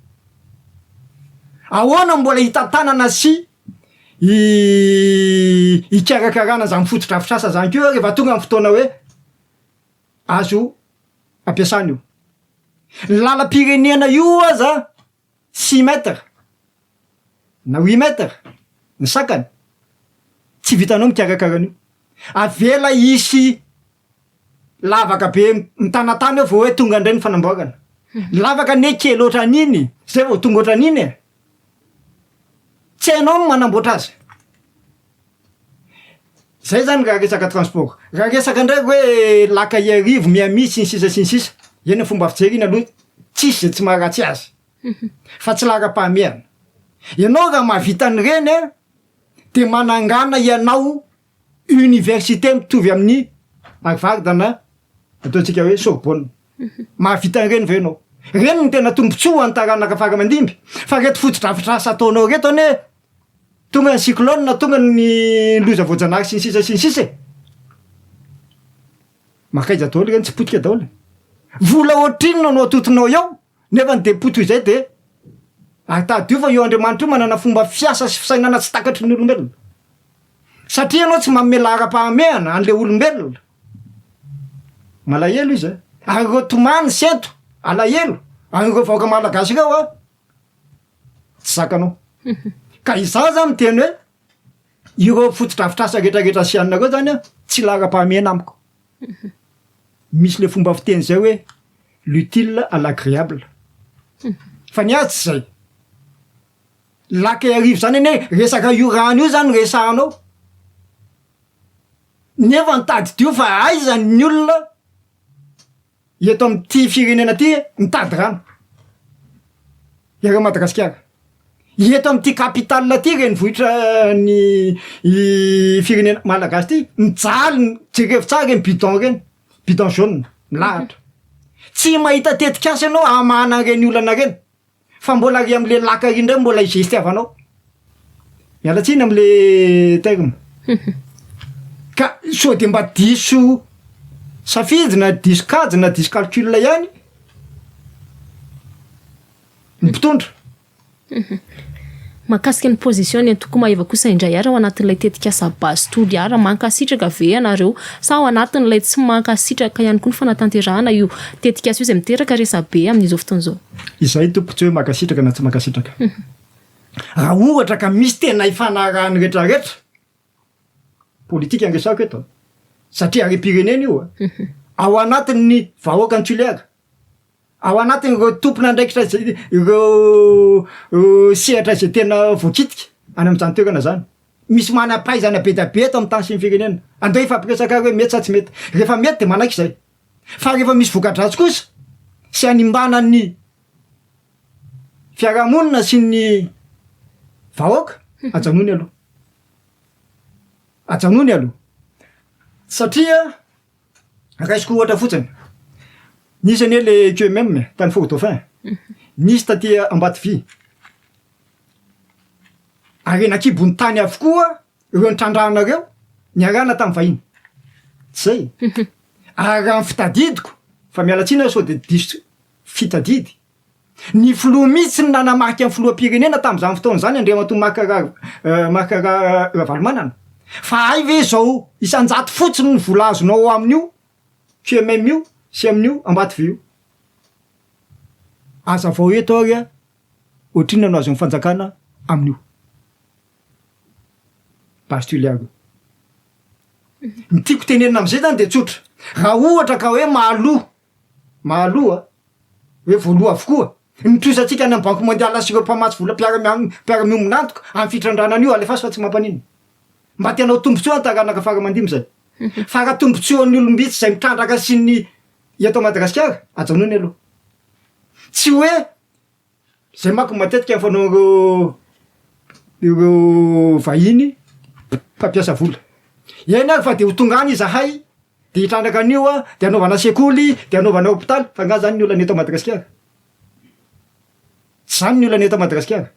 Ahoana no mbola hitantanana sy hikarakarana izany fotodrafitrasa izany koa rehefa tonga ny fotoana hoe azo ampiasana io. Ny lalam-pirenena io aza six mètres na huit mètres ny sakany, tsy vitanao mikarakara an'io. Avela hisy lavaka be mitanatana eo vao hoe tonga indray ny fanamboarana. Ny lavaka anie kely ohatran'iny zay vao tonga ohatran'iny e! Tsy hainao ny manamboatra azy. Zay zany raha resaka transport. Raha resaka ndray hoe lac Iarivo, Miami sy ny sisa sy ny sisa, eny ny fomba fijery iny aloha tsisy zay tsy maharatsy azy fa tsy laharam-pahamehana. Ianao raha mahavita an'ireny an, de manangana ianao université mitovy amin'ny Harvard na ataontsika hoe Sorbonne. Mahavita an'ireny ve ianao? Ireny no tena tombotsoa ho an'ny taranaka fara aman-dimby fa reto fotodrafitrasa ataonao reto anie Tonga ny cyclone, tonga ny loza voajanahary sy ny sisa sy ny sisa e! Mankaiza daholo ireny tsy potika daholo e! Vola ohatrinona no atotonao eo nefa ny de potika izay de ary tadidio fa io Andriamanitra io manana fomba fiasa sy fisainana tsy takatry ny olombelona. Satria ianao tsy manome laharam-pahamehana an'le olombelona. Malahelo izy a! Ary ireo tomany sento, alahelo, ary ireo vahoaka malagasy ireo a! Tsy zakanao. Ka izaho zany miteny hoe ireo fotodrafitrasa rehetrarehetra asianareo ireo zany an, tsy laharam-pahamehana amiko. Misy le fomba fiteny zay hoe l'utile à l'agréable. Fa ny azy tsy zay. Lac Iarivo zany anie resaka io rano io zany resahanao. Nefa tadidio fa aiza ny olona Eto amin'ity firenena ity mitady rano eran'i Madagasikara. Eto amin'ity capitale ity renivohitra ny firenena malagasy ity mijaly, jerevo tsara ireny bidon ireny, bidon jaune milahatra. Tsy mahita tetikasa ianao hamahana an'ireny olana ireny. Fa mbola ary amle lac ary indray mbola higestiavanao. Miala tsiny amle terme. Ka sao de mba diso safidy na diso kajy na diso calcul ihany ny mpitondra. Mahakasika ny position ny antoko Maeva kosa indray ary ao anatin'ilay tetikasa Base Toliara, mankasitraka ve ianareo sa ao anatin'ilay tsy mankasitraka ihany koa ny fanatanterahana io tetikasa io izay miteraka resabe amin'izao fotoana izao? Izay tompoko tsy hoe mankasitraka na tsy mankasitraka. Raha ohatra ka misy tena ifanarahan'ny retraretra, politika ny resako eto, satria harem-pirenena io, ao anatin'ny vahoakan'i Toliara, Ao anatin'ireo tompon'andraikitra izay ireo sehatra izay tena voakitika any amin'izany toerana izany. Misy manam-pahaizana be dia be eto amin'ny tany sy ny firenena. Andeha hifampiresaka ary hoe mety sa tsy mety. Rehefa mety dia manaiky izay. Fa rehefa misy voka-dratsy kosa sy hanimbana ny fiarahamonina sy ny vahoaka, ajanony aloha. Ajanony aloha. Satria Raisiko ohatra fotsiny, nisy anie le QMM tany Fort Dauphin, nisy taty Ambatovy, harena an-kibon'ny tany avokoa ireo nitrandrahana ireo niarahana tamin'ny vahiny, tsy zay? Ary raha ny fitadidiko, fa miala tsiny aho sao de diso fitadidy, Ny filoha mihitsy no nanamarika ny filoham-pirenena tamin'izany fotoana izany Andriamatoa Marc Marc Ravalomanana. Fa hay ve izao isan-jato fotsiny ny vola azonao ao amin'io QMM io sy amin'io Ambatovy io? Hazavao eto ary ohatrinona no azon'ny fanjakana amin'io Base Toliara io. Ny tiako tenenina amin'izay zany dia tsotra, raha ohatra ka hoe mahaloa Mahaloa hoe voaloa avokoa ny trosantsika any amin'ny Banque mondiale sy ireo mpamatsy vola mpiara-miombon'antoka amin'ny fitrandrahana an'io, alefaso fa tsy mampaninona. Mba te hanao tombontsoa ny taranaka fara aman-dimby izay. Fa raha tombontsoan'ny olom-bitsy izay mitrandraka sy ny eto Madagasikara, ajanony aloha. Tsy hoe Zay manko matetika ny fanaon'ireo ireo vahiny mpampiasa vola. Eny ary fa de ho tonga any izahay de hitrandraka an'io an, de hanaovana sekoly, de hanaovana hopitaly, fa nga zany ny olana eto Madagasikara? Tsy zany ny olana eto Madagasikara.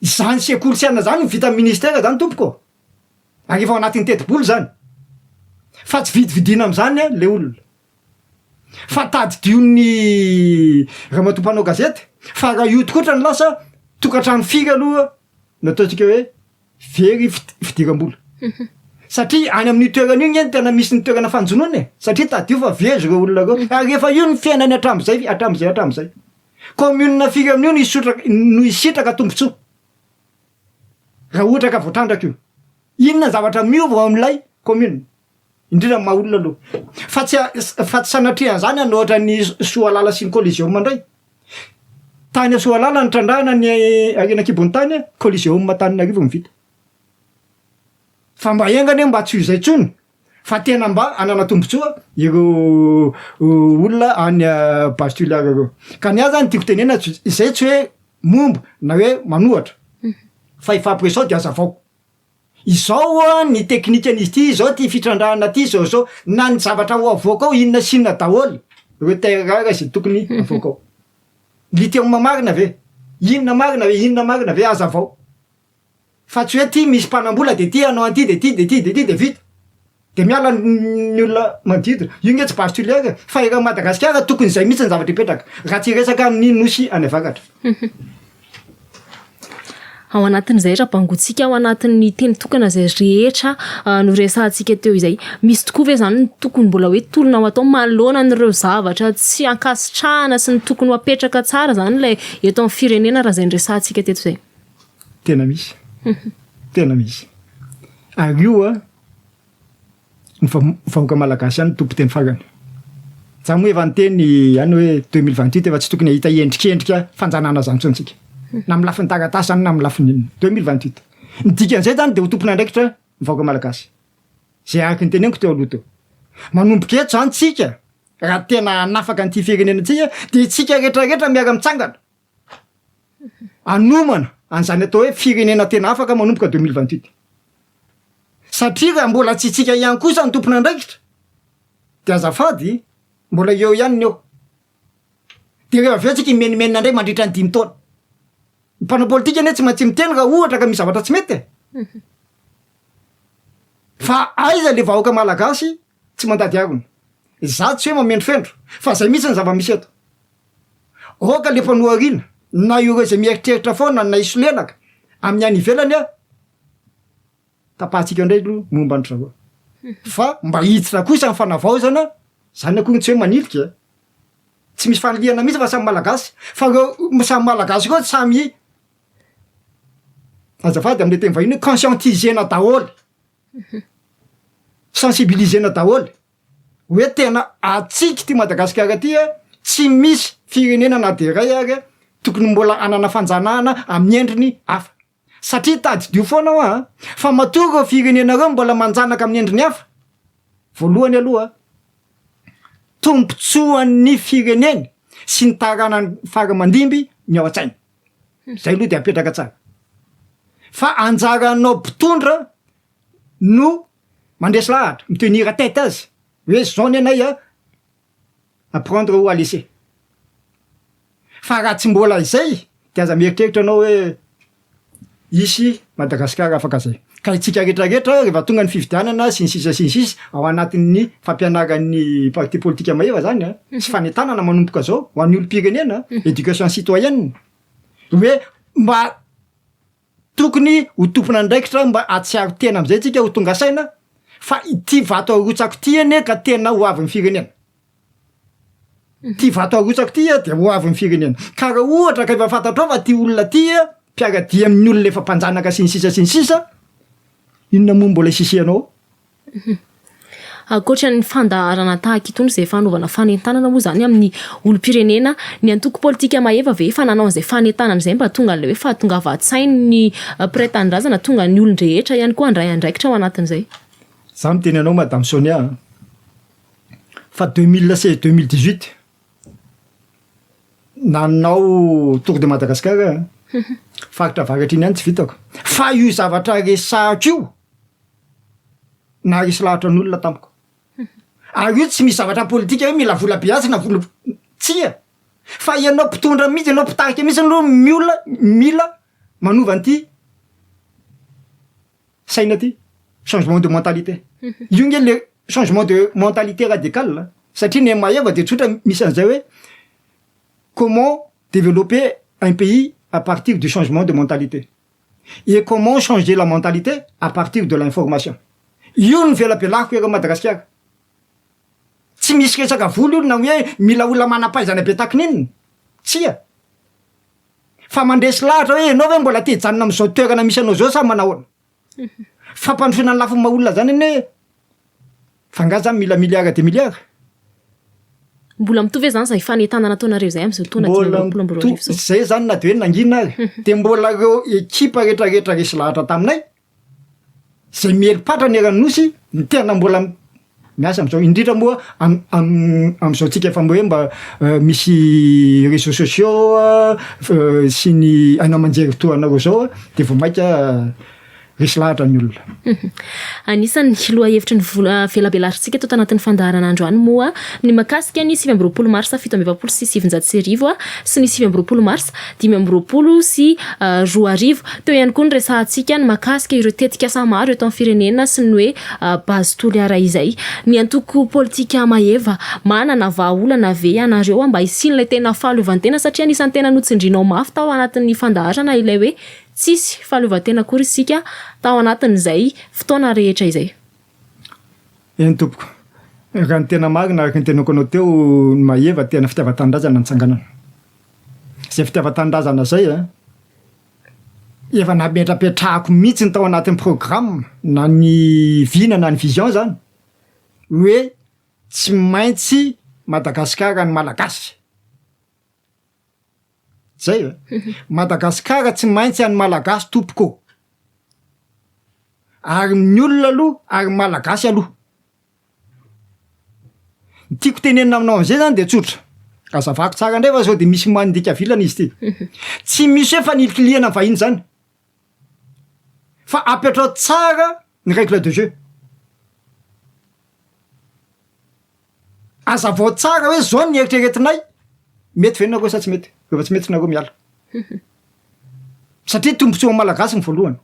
Izany sekoly sy anona zany no vitan'ny ministera zany tompoko ô! Ary efa ao anatin'ny tetibola izany. Fa tsy vidividiana am'zany le olona. Fa tadidio ny ramatoa mpanao gazety fa raha io tokotra ny lasa, tokantrano firy aloha no ataontsika hoe very fidiram-bola. Satria any amin'io toerana io nge no tena misy ny toerana fanjonoana e! Satria tadidio fa very ireo olona ireo ary efa io ny fiainany hatramin'izay hatramin'izay hatramin'izay. Commune firy amin'io no hisotraka no hisitraka tombontsoa raha ohatra ka voatrandraka io? Inona ny zavatra miova ao amin'ilay commune? Indrindra ny maha olona aloha. Fa tsy fa tsy sanatria an'izany hanao ohatran'ny Soalala sy ny Coliseum indray. Tany Soalala nitrandrahana ny harena an-kibon'ny tany, Coliseum Antananarivo no vita. Fa mba enga anie mba tsy ho izay intsony fa tena mba hanana tombontsoa ireo olona any Base Toliara ireo. Ka ny ahy zany tiako tenenina tsy izay tsy hoe momba na hoe manohatra fa ifampiresao de hazavao. Izao hoa ny teknikan'izy ity, izao ity fitrandrahana ity, izao izao, na ny zavatra ho avoaka ao inona sy inona daholo ireo terres rares izay tokony avoaka ao. Lithium marina ve? Inona marina ve? Inona marina ve? Hazavao. Fa tsy hoe ity misy mpanambola dia ity hanao an'ity dia ity dia ity dia ity dia vita. Dia miala ny olona manodidina. Io nge tsy base tulière e! Fa eran'i Madagasikara tokony izay mihitsy ny zavatra hipetraka, raha tsy hiresaka amin'ny nosy any avaratra. Ao anatin'izay raha bangointsika ao anatin'ny teny tokana izay rehetra noresahantsika teo izay, misy tokoa ve izany ny tokony mbola hoe tolona ho atao manoloana an'ireo zavatra tsy ankasitrahana sy ny tokony ho apetraka tsara izany ilay eto amin'ny firenena raha izay noresahantsika teto izay? Tena misy. Tena misy. Ary io an, ny vahoaka malagasy ihany no tompon-teny farany. Za moa efa niteny ihany hoe 2028 efa tsy tokony hahita endrikendrika fanjanahana zany intsony tsika. Na amin'ny lafiny taratasy zany na amin'ny lafiny inona. 2028. Ny dikan'izay zany dia ho tompon'andraikitra ny vahoaka malagasy. Zay araka ny teneniko teo aloha teo. Manomboka eto zany tsika raha tena hanafaka an'ity firenena ity dia itsika rehetra rehetra miara-mitsangana. Hanomana an'izany atao hoe firenena tena afaka manomboka 2028. Satria raha mbola tsy isika ihany kosa no tompon'andraikitra dia azafady mbola eo ihany ny eo. Dia rehefa avy eo tsika himenomenona indray mandritra ny dimy taona. Ny mpanao politika anie tsy maintsy miteny raha ohatra ka misy zavatra tsy mety e. Fa aiza le vahoaka malagasy tsy mandady harona. Izaho tsy hoe mamendrofendro fa zay mihitsy ny zava-misy eto. Aoka le mpanohariana na ireo izay mieritreritra foana na hisolelaka amin'ny any ivelany a, tapahantsika indray aloha momba an-dry zareo fa mba hiditra kosa ny fanavaozana, zany akory tsy hoe manilika e, tsy misy fanilihana mihitsy fa samy malagasy fa ireo samy malagasy ireo samy azafady amle teny vahiny hoe conscientiser-na daholo, sensibiliser-na daholo. hoe tena antsika ity Madagasikara ity a, tsy misy firenena na dia iray ary tokony mbola hanana fanjanahana amin'ny endriny hafa. Satria tadidio foana hoa fa matoa ireo firenena ireo mbola manjanaka amin'ny endriny hafa, voalohany aloha tombontsoan'ny fireneny sy ny taranany fara aman-dimby ny ao an-tsainy. Zay aloha de apetraka tsara. Fa anjaranao mpitondra no Mandresy lahatra, mi-tenir tête azy hoe zao ny anay a, à prendre ou à laisser. Fa raha tsy mbola izay de aza mieritreritra anao hoe hisy Madagascar afaka zay. Ka itsika rehetra rehetra rehefa tonga ny fifidianana sy ny sisa sy ny sisa ao anatin'ny fampianaran'ny parti politika mahefa zany a, sy fanentanana manomboka zao ho an'ny olom-pirenena, éducation citoyenne, hoe mba Tokony ho tompon'andraikitra mba hahatsiaro tena amin'izay tsika ho tonga saina fa ity vato arotsako ity anie ka tena ho avin'ny firenena. Ity vato arotsako ity dia ho avin'ny firenena. Ka raha ohatra ka efa fantatrao fa ity olona ity mpiara-dia amin'ny olona efa mpanjanaka sy ny sisa sy ny sisa, inona moa mbola isisihanao ao? Ankoatra ny fandaharana tahaka itony izay fanaovana fanentanana moa izany amin'ny olom-pirenena, ny antoko politika mahefa ve efa nanao an'izay fanentanana izay mba tonga an'ilay hoe fahatongavan-tsain'ny mpiray tanindrazana, tonga ny olon-drehetra ihany koa handray andraikitra ao anatin'izay? Za miteny anao madame Sonia a, fa 2016 2018 nanao tour de Madagascar aho a, faritra avaratra iny ihany tsy vitako, fa io zavatra resahako io naharesy lahatra ny olona tamiko, ary io tsy misy zavatra politika hoe mila vola be atsy na vola, tsia, fa ianao mpitondra mihitsy, ianao mpitarika mihitsy aloha miola mila manova an'ity saina ty, changement de mentalité, io nge le changement de mentalité radical satria ny Maeva de tsotra misy an'izay hoe comment développer un pays à partir du changement de mentalité et comment changer la mentalité à partir de l'information, io no velabelako eran'i Madagasikara, tsy misy resaka vola io na hoe mila olona manam-pahaizana be takin'inona, tsia, fa mandresy lahatra hoe ianao ve mbola te hijanona amin'izao toerana misy anao zao sa manahoana? Fampandrosoana ny lafiny maha olona zany anie fa nga zany mila milliard de milliard? Mbola mitovy ve zany zay fanentanana ataonareo izay amin'izao taona Mbola 2025 izao? Zay zany na de hoe nangina ary de mbola reo ekipa retraretra resy lahatra taminay zay mieli-patrana eran'ny nosy ny tena mbola miasa am'zao, indrindra moa am- am- am'zao tsika efa hoe mba misy réseaux sociaux sy ny haino aman-jery toa anareo zao de vao maika resy lahatra ny olona. Anisan'ny lohahevitry ny vola velabelarintsika teto anatin'ny fandaharana androany moa ny mahakasika ny 29 marsa 1947 sy ny 29 marsa 2025. Teo ihany koa ny resahantsika ny mahakasika ireo tetikasa maro eto amin'ny firenena sy ny hoe Base Toliara izay. Ny antoko politika Maeva, manana vahaolana ve ianareo mba hisian'ilay tena fahaleovantena satria anisan'ny tena notsindrinao mafy tao anatin'ny fandaharana ilay hoe tsisy fahaleovantena akory isika tao anatin'izay fotoana rehetra izay. Eny tompoko. Raha ny tena marina araka ny teneniko anao teo ny Maeva tena fitiavan-tanindrazana nitsanganana. Izay fitiavan-tanindrazana izay an, efa nametrapetrahako mihitsy ny tao anatin'ny programme na ny vina na ny vision zany hoe tsy maintsy Madagasikara ny Malagasy. Zay e! Madagasikara tsy maintsy an'ny Malagasy tompoko ô! Ary ny olona aloha ary ny Malagasy aloha. Ny tiako tenenina aminao am'zay zany de tsotra, azavako tsara ndray fa sao de misy mandika vilana izy ity, tsy misy hoe fanilikilihana vahiny zany fa apetrao tsara ny règle de jeu. Azavao tsara hoe zao ny eritreretinay, mety ve nareo sa tsy mety? Rehefa tsy mety nareo miala. Satria tombotsoan'ny Malagasy ny voalohany.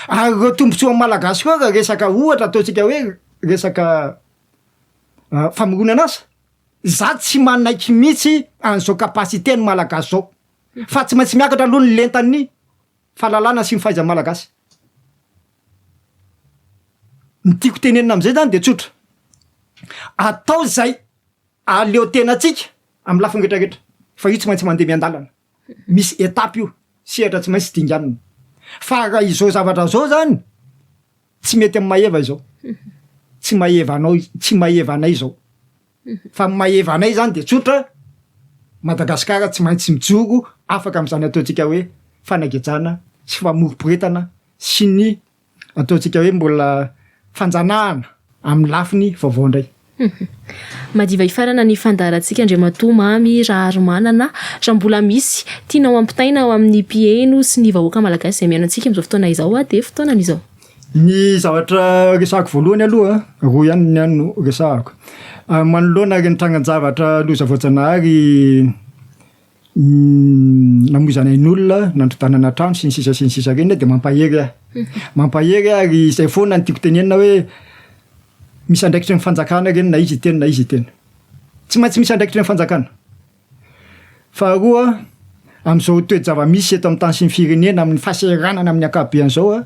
Ary ireo tombotsoan'ny Malagasy ireo raha resaka ohatra ataontsika hoe resaka famoronana asa, za tsy manaiky mihitsy an'izao capacité ny Malagasy zao. Fa tsy maintsy miakatra aloha ny lentan'ny fahalalana sy ny fahaizan'ny Malagasy. Ny tiako tenenina am'zay zany de tsotra, atao zay ahaleo tena antsika amin'ny lafiny retraretra fa io tsy maintsy mandeha miandalana, misy étape io, sehatra tsy maintsy dinganina, fa raha izao zavatra zao zany tsy mety amin'ny maheva izao, tsy maheva anao, tsy maheva anay izao. Fa ny maheva anay zany de tsotra, Madagasikara tsy maintsy mijoro afaka amin'izany ataontsika hoe fanagejana sy famoriporetana sy ny ataontsika hoe mbola fanjanahana amin'ny lafiny vaovao indray. Madiva hifarana ny fandaharantsika Andriamatoa Mamy Raharimanana, raha mbola misy tianao ampitaina ho amin'ny mpiheno sy ny vahoaka malagasy izay mihaino antsika amin'izao fotoana izao dia fotoanany izao. Ny zavatra resahako voalohany aloha, roa ihany ny ahy no resahako. Manoloana ireny trangan-javatra loza voajanahary namoizana ain'olona, nandrodanana trano sy ny sisa sy ny sisa ireny dia mampahery ahy. Mampahery ahy ary izay foana no tiako tenenina hoe misy andraikitry ny fanjakana ireny na iza hiteny na iza hiteny. Tsy maintsy misy andraikitry ny fanjakana. Faharoa, amin'izao toe-java-misy eto amin'ny tany sy ny firenena amin'ny fahasahiranana amin'ny ankapobeny izao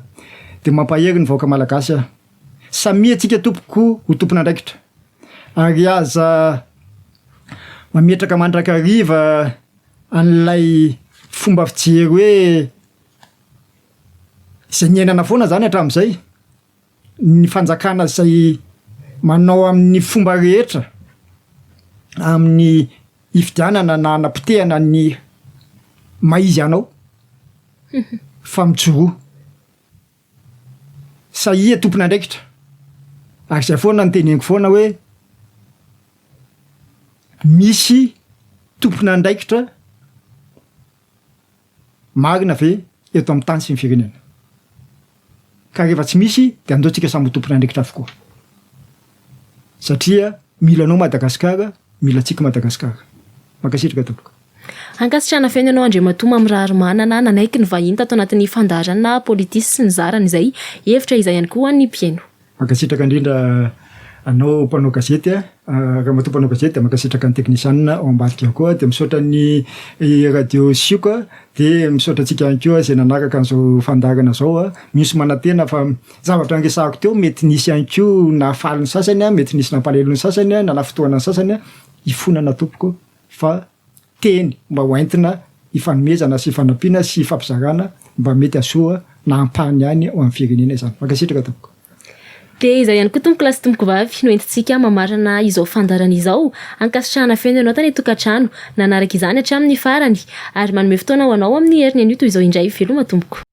dia mampahery ny vahoaka malagasy aho. Samia antsika tompoko ho tompon'andraikitra ary aza mametraka mandrakariva an'ilay fomba fijery hoe izay niainana foana izany hatramin'izay. ny fanjakana izay manao amin'ny fomba rehetra amin'ny hifidianana na hanapotehana ny maha izy anao fa mijoroa. Sahia tompon'andraikitra. Ary izay foana no teneniko foana hoe misy tompon'andraikitra marina ve eto amin'ny tany sy ny firenena? Ka rehefa tsy misy dia andao tsika samy ho tompon'andraikitra avokoa. Satria mila anao Madagasikara, mila antsika Madagasikara. Mankasitraka tompoko. Ankasitrahana feno ianao Andriamatoa Mamy Raharimanana nanaiky ny vahiny tato anatin'ny fandaharana Politis sy nizara an'izay hevitra izay ihany koa ho an'ny mpihaino. Mankasitraka indrindra anao mpanao gazety a, ramatoa mpanao gazety dia mankasitraka ny teknisianina ao ambadika ao koa dia misaotra ny radio sioka dia misaotra antsika ihany koa izay nanaraka an'izao fandaharana izao a, misy manantena fa zavatra niresahako teo mety nisy ihany koa nahafaly ny sasany a, mety nisy nampalahelo ny sasany a, nanafintohana ny sasany a, hifonana tompoko fa teny mba ho entina hifanomezana sy hifanampiana sy hifampizarana mba mety hahasoa na ampahany ihany ho an'ny firenena izany. Mankasitraka tompoko. Dia izay ihany koa tompoko lahy sy tompoko vavy no entintsika mamarana izao fandaharana izao. Ankasitrahana feno ianao tany an-tokantrano nanaraka izany hatramin'ny farany ary manome fotoana ho anao amin'ny heriny anio toy izao indray. Veloma tompoko.